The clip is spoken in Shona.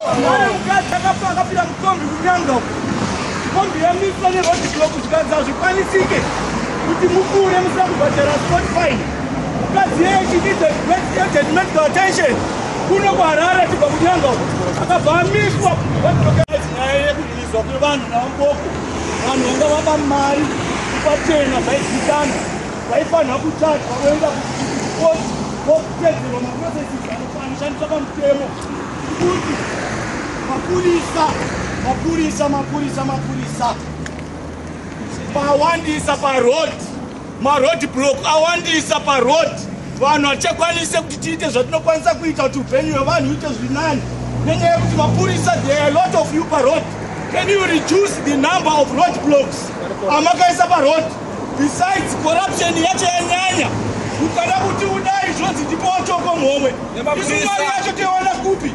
Mwana mukadzi akafa akapinda mukombi kuNyanga uko. Kombi yamiswa neroad block, zvikanzi hazvikwanisike kuti mupfuure musina kubhadhara spot fine. Mukadzi yeye, she needs a great urgent medical attention kuno kuHarare achibva kuNyanga uko, akabva amiswa road. Nyaya yekurwiswa kwevanhu navaMboko, vanhu vanga vaba mari pachena, zvaizikanwa, vaifanira kuchajwa, voenda kukoti, vokutedzerwa maprocesses anoshandiswa pamutemo, kuti mapurisa, mapurisa, mapurisa, mapurisa pawandisa paroad, maroad block awandisa paroad. Vanhu hatichakwanise kuti tiite zvatinokwanisa kuita kuti upenyu hwevanhu uite zviri nani nenyaya yekuti mapurisa, there are a lot of you paroad. Can you reduce the number of road blocks amakaisa paroad? Besides, corruption yacho yanyanya. Ukada kuti udai, zvonzi ndipowo choko muhomwe. Isu mari yacho toiwana kupi?